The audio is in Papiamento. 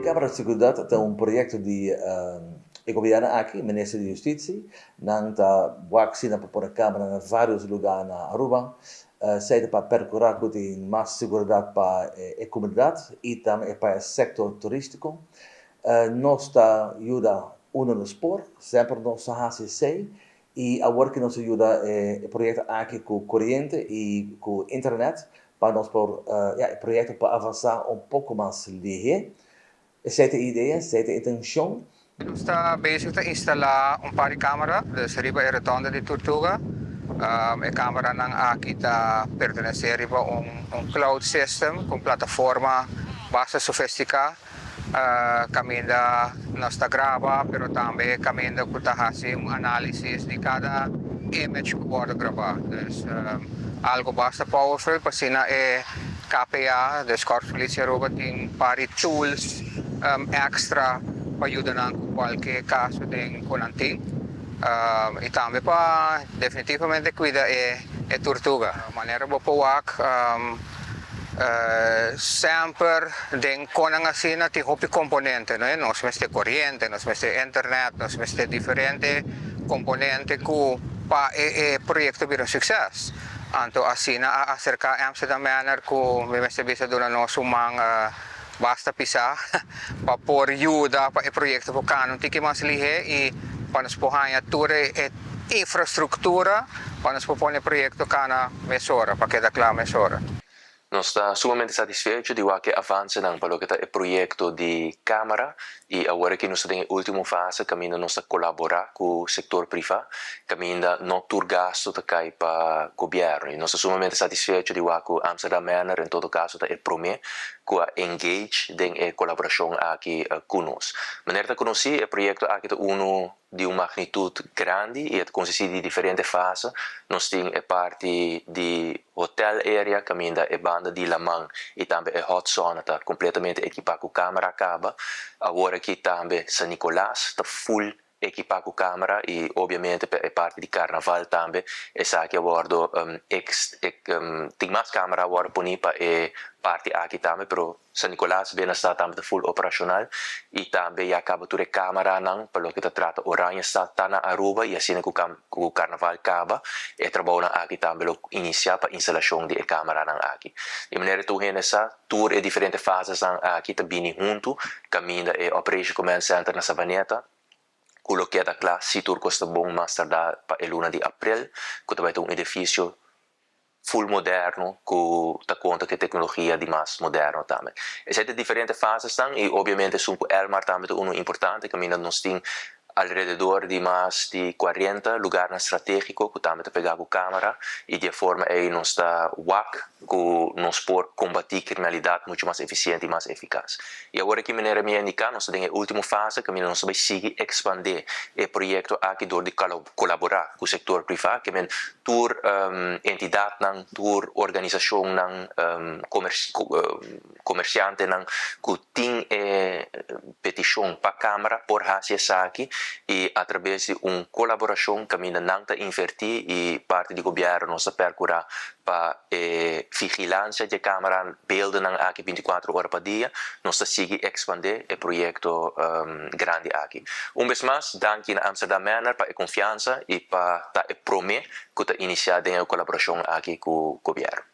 Camara di Seguridad ta un proyecto di e gobierno aki, Minister di Justicia. Nan ta wak si nan por pone camera na varios lugar na Aruba. Esey ta pa percura cu tin mas seguridad pa e comunidad y tambe pa e sector turistico. Nos ta yuda unda nos por, semper nos a haci esey y awor cu nos a yuda e proyecto aki cu coriente y cu internet pa nos por, ya, e proyecto por avansa un poco mas lihe. Esey ta e idea, esey ta e intencion. Nos ta bezig ta instala un par di camera, dus riba e rotonde di Tortuga. E cameranan aki ta pertenece riba un cloud system cu un plataforma basta sofistica. Caminda nos ta graba, pero tambe caminda cu ta haci un analisis di cada image cu wordo graba. Dus algo basta powerful pa asina e KPA, dus Korps Politie Aruba, tin par di tools extra pa yuda nan cu cualkier caso den cu nan tin. Y tambe pa definitivamente cuida e tortuga. Manera bo por wak, semper den conan asina tin hopi componente, no? Nos mester coriente, nos mester internet, nos mester diferente componente cu pa e proyecto bira un succes. Anto asina a acerca Amsterdam Manor cu mi mester bisa duna nos un man basta pisa pa por yuda pa e proyecto por cana un tiki mas lihe y pa nos por haya tur e infrastructura pa nos por pone e proyecto cana mesora, pa keda cla mesora. Nos ta sumamente satisfecho di wak e avancenan pa loke ta e proyecto di camara y awor aki nos ta den e ultimo fase caminda nos ta colabora cu sector priva, caminda no tur gasto ta cay pa gobierno. Y nos ta sumamente satisfecho di wak cu Amsterdam Manor en todo caso ta e prome cu a engage den e colaboracion aki cu nos. Manera ta conoci, e proyecto aki ta uno di un magnitud grandi y e ta consisti di diferente fase. Nos tin e parti di hotel area caminda e banda di laman y tambe e hot zone ta completamente equipa cu camera caba. Awor aki tambe San Nicolas ta full equipa cu camera y obviamente e parti di carnaval tambe esaki a wordo tin mas camera a wordo poni pa e parti aki tambe, pero San Nicolas bienestar tambe ta full operacional y tambe ya caba tur e cameranan pa loke ta trata Oranjestad ta na Aruba y asina cu carnaval caba e trabounan aki tambe lo inicia pa instalacion di e cameranan aki. Di manera tur hende sa tur e diferente fasesnan aki ta bini hunto caminda e Operation Command Center na Savaneta cu lo keda cla si tur cos ta bon mas tarda pa e luna di april, cu ta bay ta un edificio full moderno cu ta conta cu e tecnologia di mas moderno tambe. Esey ta diferente fasesnan y obviamente esun cu Elmar tambe ta uno importante, caminda nos tin alrededor di mas di 40 lugarnan strategico cu tambe ta pega cu camera y di e forma ey nos ta wak cu nos por combati criminalidad mucho mas eficiente y mas eficaz. Y awor aki, manera mi a indica, nos ta den e ultimo fase caminda nos ta bay sigui expande e proyecto aki door di colabora cu sector priva, kiermen tur entidadnan, tur organisacionnan, comerciantenan cu tin e peticion pa camera por haci esaki y a traves di un colaboracion caminda nan ta inverti y parti di gobierno nos ta percura pa e vigilancia di camera beeldennan aki 24 ora pa dia, nos ta sigui expande e proyecto grandi aki. Un bes mas, danki na Amsterdam Manor pa e confiansa y pa ta e prome cu ta inicia den e colaboracion aki cu gobierno.